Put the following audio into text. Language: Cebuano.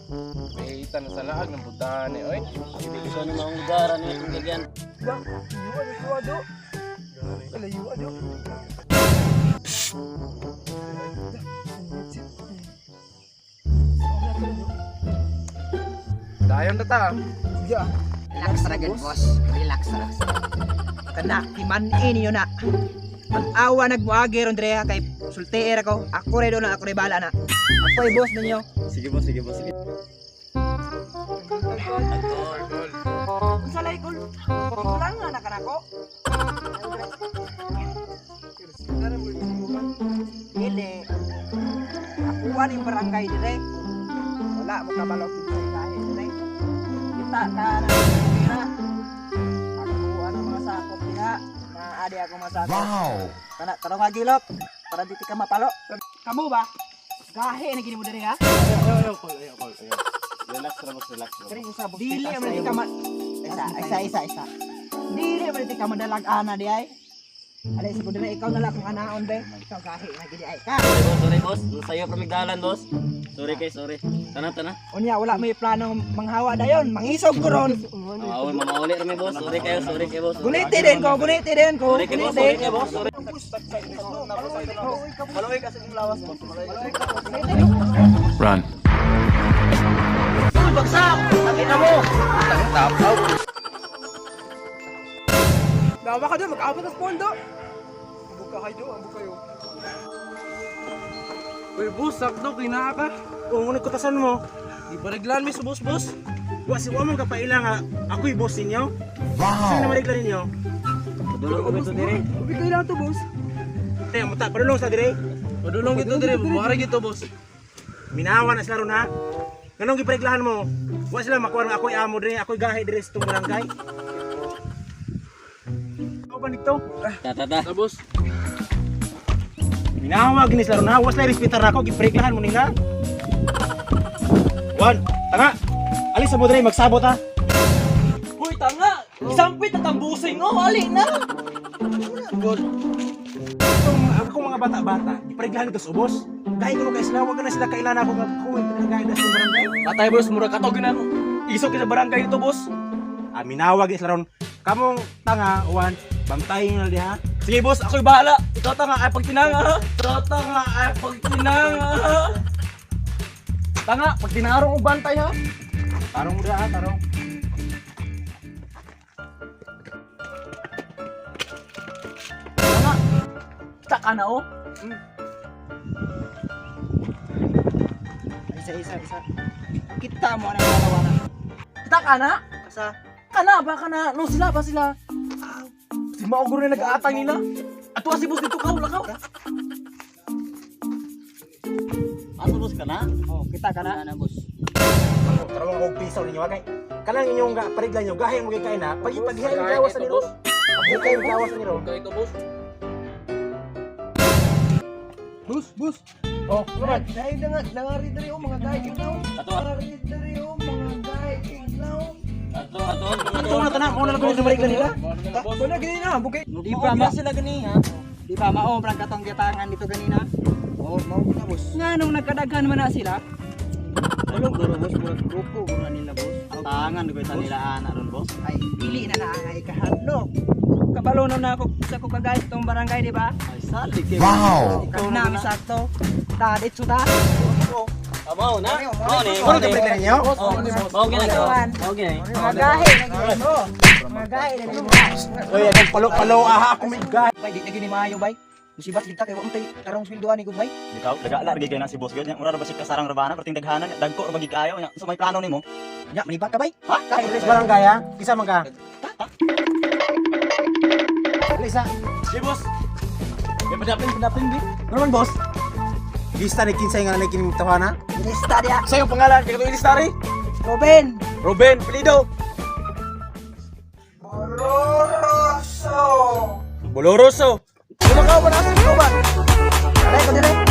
May na sa laag ng butahan eh, oy. Gusto ni mga lugar ano itong gagyan. Dayon na ta. Relax ra gud, boss. Relax ra. Kana timan-in ninyo na. Pag-awa nagmuagi ron dre kay sultier ako. Ako re do na ako re bala na. Ako ay boss ninyo. Sige boss, sige boss, sige. Unsa lay kul? Kulang nga na kanako. Dili. Ako ani barangay dire. Wala mo kabalo kinsa gahi dire. Kita ka na pera. Ako ano mga sakop diha. Maadi ako masakop. Wow. Kana tarong nga gilok para di ka mapalo. Kamo ba? Gahi na gini mo dire ha? Ayaw, ayaw, kol, ayaw, kol, ayaw. Relax ra boss, relax ra. Dili man di ka ma Isa, isa, isa, isa. Dili man di ka madalag ana di ay. Alay sa dire ikaw na lang kung anaon be. Ikaw gahi na gini ay ka. Sorry boss, sorry boss. Sayo pamigdalan boss. Sorry kay, sorry. Tana, tana. Unya wala may plano manghawa dayon, mangisog ko ron. Mamauli, mamauli ra mi boss. Sorry kayo boss. Guniti din ko, guniti din ko. Sorry kay boss, sorry Guniti. kay boss. Sorry. Maluwi kasi yung lawas mo. Run. Bawa ka doon, mag-abot sa pondo. Ambog ka kayo, ambog kayo. Uy, boss, sakto, kinaa ka. Oo, ngunit kutasan mo. Di pariglan mi subos, boss. Wa si wa man kapaila nga ako'y boss ninyo. Wow. Sino marigla ninyo? Padulong ko ito dire. Ubi kayo lang to, boss. Te, muta padulong sa dire. Padulong gito dire, buwari gito, boss. Minawa na sila ron ha. Nganong gipariglahan mo? Wa sila makuha nga ako'y amo dire, ako'y gahi dire sa itong barangay. Ako ba nito? Ta, ta, ta. Ta, boss. Minawa gini sila ron ha. Wa sila respetar ako, gipariglahan mo nila. Juan, tanga. Alis sa mo dire, magsabot ha. Hoy, tanga! Isampit na tambusing, oh! Ali na! Itong mga ako mga bata-bata, gipariglahan ito sa ubos. Gahi ko kay sila, wag na sila kailan ako nga ako ay gahi sa itong barangay. Patay, boss. Mura katog na ako. Isok sa barangay nito, boss. Ah, minawag sila ron. Kamong tanga, Juan, bantayin na diha. Sige, boss. Ako'y bahala. Ikaw, tanga, ay pagtinanga, ha? Ikaw, tanga, ay pagtinanga, ha? Tanga, pag tinarong og bantay, ha? Tarong mo diha, ha, tarong. Tanga. Kita ka na, oh. Isa, isa, isa. Kita mo na dalawa na. Kita ka na? Asa? Kana ba ka na? No, sila ba sila? Si Maugro na nag-aatang nila. Ato si boss dito ka, wala ka. Ato boss ka na? Oh, kita ka na. Na boss. Tarong og piso ninyo kay. Kanang inyong ga parigla nyo, gahi mo kay na. Pag paghihay mo gawas sa niro. Paghihay mo gawas sa niro. Kay ito, boss. Bus, bus. Oh, naman. Dahil na nga, nangari diri oh, mga gahi iglaw. Ato, Nangari diri oh, mga gahi iglaw. ato, ato. Ato na tanan, mo na lang ko marigla nila. Wala gani na, bukay. Di ba ma sila gani ha? Di ba mao prang katong gitangan dito ganina? Oh, mao na boss. Nga nung nagkadaghan man na sila, Tulong guro boss, murag grupo guro nila boss. Atangan ko ita nila ana ron boss. ay dili na na ang ikahadlok. Kabalo na ako sa ko kagay itong barangay, di ba? Ay salig kay. Wow. Ikaw na mi sakto. Ta ditso ta. Mao na. Mao ni. Mo na parigla ninyo. Oh, mao gina ka. Mao gina. Mga gahi na gini mo. Mga gahi na gini mo. Oy, akong palo-palo aha ako may gahi. Bay di na gini maayo bay. Musibat kita kay wa tay tarong sweldoan ni gud bay. Ikaw, daga lagi na si boss gyud nya. Mura ra ba siya kasarang rabana, perting daghanan, dagko ra ba gid kaayo nya. So may plano nimo? Nya maniba ka bay. Ha? Alis barangay ha. Kisa man ka. Alis ha. Sige, boss. May padapin, padapin, di. Ano man boss? Lista ni kinsay nga na kining tawana. Lista dia. Sa iyong pangalan, kay katong ilistari. Ruben. Ruben Pelido. Boloroso. Boloroso. Lumakaw ba na sa ba? Aray ko dire.